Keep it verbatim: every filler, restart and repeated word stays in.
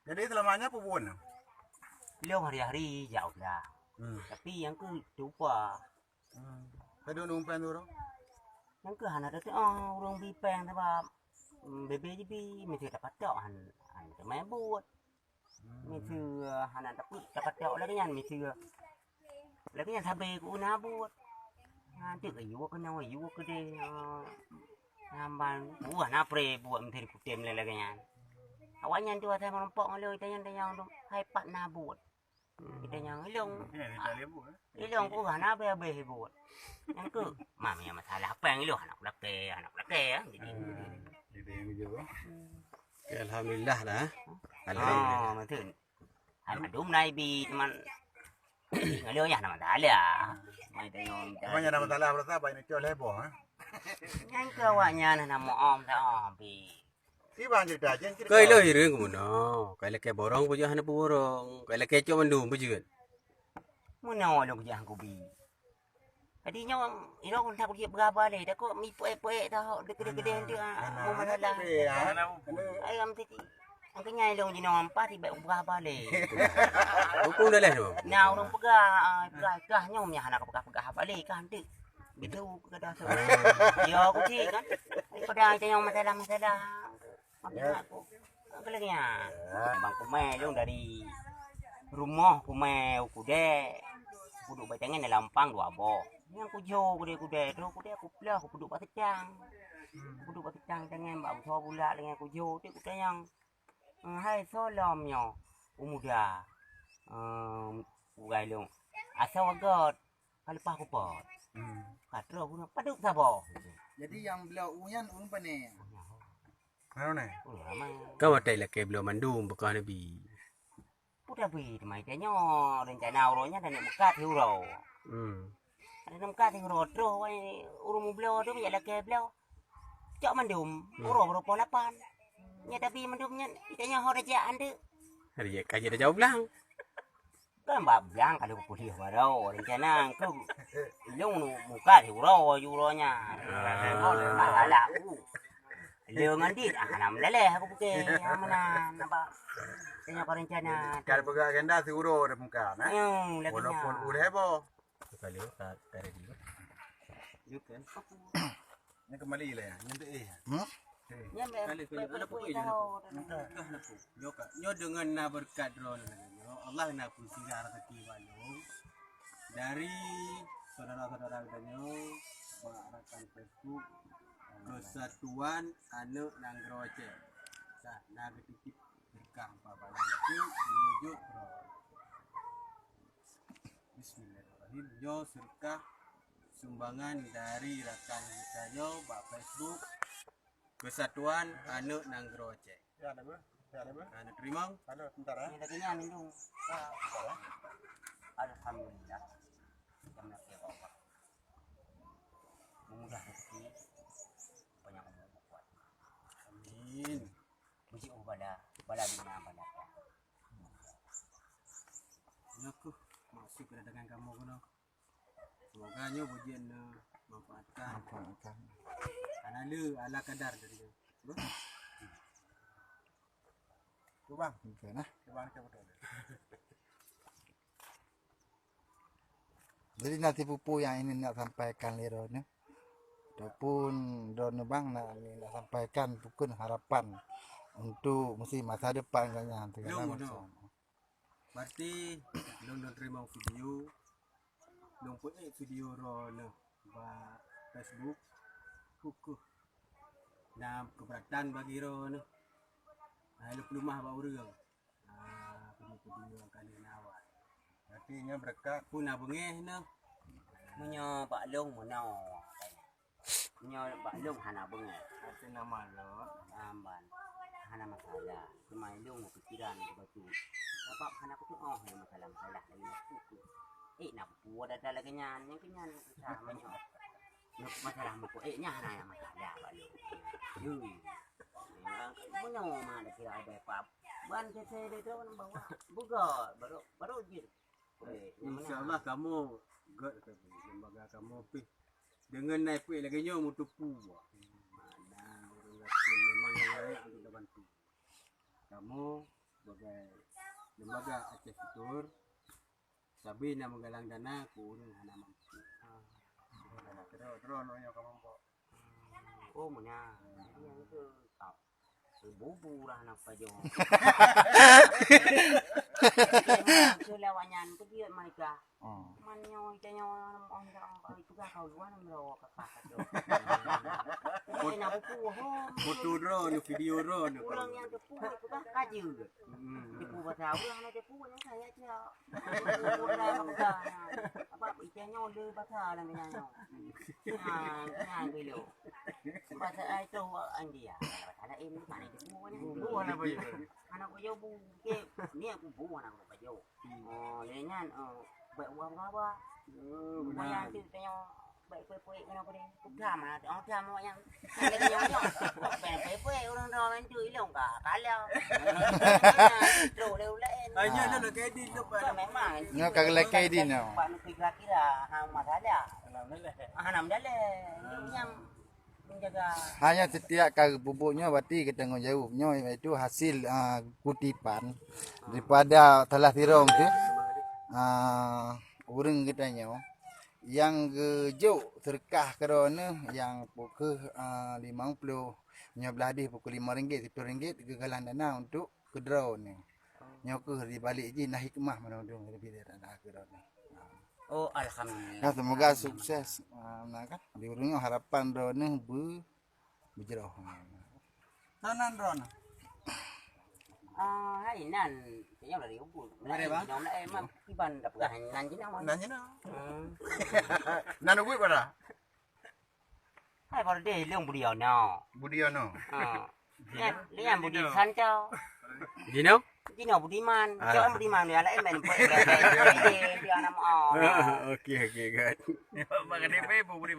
Jadi selama nyoe peue buet? Lôn hari-hari jak ulah. Hmm. Tapi nyang keu tupa. Hmm. Tadi ureueng péng tu, ureueng? Nyang keu hana teutuoh ureueng bi péng sabab, hmm, bebe jibi mesti tapatok han, han teumé buet. Miseue hana tapeuet, tapatok lagèe nyan miseue. Lagèe nyan sabe ku na buet. Nyan teuk yue keunoe, yue keudeh. Nyan ban, wah, na pre buet meuteuri kutem lé lagèe nyan. Awaknyan tu asai meurumpok ngon lôn, tanyong-tanyong tu, hai pat na buet. Tanyong ilong. Ilong ku hana habéh-habéh buet. Nyang keu, mam ya masalah péng ilong hana kulakèe, hana kulakèe, ya. Jadi. Jadi yang jawab. Alhamdulillah dah. Alhamdulillah. Oh, betul. Alhamdulillah bi teman. Ngalih ya nama salah. Mai tengok. Apa yang nama salah berasa banyak cok lebo, ha? Nyang keu awaknyan hana moom dah, oh, bi. Iban cerita aja cerita. Kai lo hireung keu meunoe. Kai lakèe borong peujeuet hana peuborong. Kai lakèe cok mandum peujeuet. Meunoe lôn kujak kubi. Jadi nyoe, ilong tak kujak beuraba lé. Dak kok mi puék-puék dah, deuh keudeh-keudeh tu, ah, mau masalah. Ayam tadi. Angkanya ilong jinoe ampat, tibak beuraba lé. Hukum dah leh tu. Nah, ureueng peugah, ah, peugah, peugah nyoe, nyan hana peugah-peugah haba lé, kah tu. Betul, peugah dah tu. Ya, aku cik kan. Daripada kita yang masalah-masalah. Maksud aku. Aku lagi nyan. Bang kumai lôn dari rumoh kumai u Kudèe. Kuduek batangan dalam pang dua boh. Nyang kujo Kudèe-Kudèe tu, Kudèe kuplah, kuduek bak seucang. Kuduek bak seucang tangan bak buso bulak dengan kujo tu kutanyong. "Eh, hai, soe lom nyoe?" "U muda." "Eh, ugai lôn." "Asoe göt?" "Ka leupah kupot." Hmm. Ka troh bunoe padub saboh. Jadi nyang bloe u nyan ureueng pane? Mana? Ureueng ramai. Ka watèe lakèe bloe mandum beukah neubi. Peue tabi teuma ita nyoe rencana uroe nyan dan meukat hi uroe. Hmm. Ada meukat hi uroe troh wai ureueng mubloe tu jak lakèe bloe. Cok mandum, hmm, uroe baru poh lapan. Nyan tapi mandum nyan ita nyoe ho rajaan tu. Hari ka jeuet jauh blang. Kan bak blang ka lheueh pulih baroe, rencana keu ilong nu muka siuroe, siuroe nyan. Ah. Masalah u. Lé ngon dit, ah, hana meuleleh aku pike, ah, meunan, apa, tanya kau rencana. Ka peugah agenda siuroe dah muka, nah. Hmm, lagi walaupun nyan. Uleh boh. Sekali, tak, tak ada dulu. Yuk, kan? Nyan keumbali lé, nyan teuh, eh. Hmm? Nyan, kali, kali. Ada pun, eh, nyan pun. Nyoe ka. Nyoe deungon na beureukat droeneuh lagèe nyoe, Allah na peusirat raseuki bak lôn dari syedara-syedara geutanyoe bak rakan Facebook Persatuan Aneuk Nanggroe Aceh. Nah, na geutitip beureukat bak lôn, meunyoe jok droe. Bismillahirrahmanirrahim. Nyoe seudeukah sumbangan dari rakan geutanyoe bak Facebook Persatuan Aneuk Nanggroe Aceh. Ya, ada, Bu. Ya, ada, Bu. Aneuk teurimong. Halo, sebentar, ya. Ini lagi nyan, Indung. Ah, sebentar, ya. Alhamdulillah. Kita menyerahkan Allah. Memudahkan rezeki, banyak umur, kuat. Amin. Beujiôh bala, bala dunia, bala akhirat. Nyoe keuh maksud kedatangan kamoe keunoe. Semoga nyoe bujian neumanfaatkan. Manfaatkan. Hana le ala kadar dari nyoe. Bah. Tu, Bang. Oke, nah. Tu, Bang, cabut dulu. Jadi, na sipeue-peue nyang ingin nak sampaikan lé droeneuh, ataupun droeneuh bang nak, nak sampaikan peue kheun harapan untuk meusti masa depan gobnyan, segala macam. Lôn, lôn. Berarti lôn, lôn teurimong video, lôn peuék video droeneuh bak Facebook, peue kheun na keberatan bagi droeneuh. Hai lôn peuleumah bak ureueng. Ah, video-video nyang ka lheueh na awai. Berarti nyoe beureukat. Peue na beungéh nyoe? Meunyoe bak lôn meunoe. Meunyoe bak lôn hana beungéh. Arti nama lôn? Amban. Hana masalah. Teuma lôn pikiran bacut. Sabab hana kutu'oh lé masalah-masalah laén. Eh, na peue dada lagèe nyan, nyang keu nyan susah meunyoe. Masalah muka, eh, nyan hana masalah bak lôn. Yui. Meunyoe ma ada kira ada pap. Ban kece dia tu kan bawa. Buka, baru, baru jin. Eh, insya Allah kamu gèt ke lembaga kamu pih. Dengan naik pih lagi nyoe mutupu. Mana orang yakin memang yang layak. Sebagai lembaga Aceh Futur, sabe na meugalang dana keu ureueng hana mampu. Droe, droe nyoe ka mampu. Oh, meunan. Bubu urah na pajoh. Lewat nyan, keu dia mereka. Oh. Man nyoe, ita nyoe, oh, ndak, oh, itu dah kau luar, nang rawa kakak tu. Ini nak buku, oh. Foto droe ni, video droe ni. Urang nyang teupeue, itu dah kaji. Hmm. Teupeue bahasa urang, nak teupeue, nyang saya aja. Teupeue dah, dah, dah. Apa, ita nyoe le bahasa dalam nyan nyoe. Nah, nyan dulu. Bahasa ai tu, India. Bahasa lain, mana teupeue ni? Bubu, mana baju? Anak ku jauh bu, ke, ni aku bu, anak ku baju. Oh, lé nyan, oh, bèk uang-uang. Oh, meunan. Bayar tu tanya, bèk pui-pui kena apa dia? Pegang mana tu? Oh, pegang awak nyan. Lé nyan, nyan. Bèk pui-pui, urang dah main tu, ilong ka, kalah. Trok lé ulèe. Ah, nyan dah lagi di tu, Pak. Memang. Nyoe ka lagi di nyoe. Pak, nu kira-kira, ha, masalah. Alhamdulillah. Ah, alhamdulillah. Nyan Hanya setiap kali pupuk nyoe berarti geutanggong jaweueb nyoe, iaitu hasil, ah, kutipan daripada salah sirong tu, ah, ureueng geutanyoe nyang geujok seudeukah keu droeneuh nyang pukeuh, ah, limong ploh, nyoe blah deh pukeuh limong ringgit, siplôh ringgit geugalang dana untuk keu droeneuh. Nyoe keuh di balik jih na hikmah meunan dong leubeh dari dana keu droeneuh. Oh, alhamdulillah. Nah, semoga sukses. Ah, nah kan, di ureueng nyoe harapan droeneuh beu-, beujroh. Nan, nan droeneuh. Ah, hai nan, kayaknya dari ubun. Mari, Bang. Nan, eh, mak, kiban dah peugah nan jinoe, Bang. Nan jinoe. Hmm. Nan ubit pada? Hai, baru deh, lôn Budiono. Budiono. Ha. Nyan, nyan Budi Santo. Jino? Jino Budiman. Ah. Cok Budiman, dia lain main. Dia, dia nama. Ah, okey, okey, good. Bang, ada apa, Budi?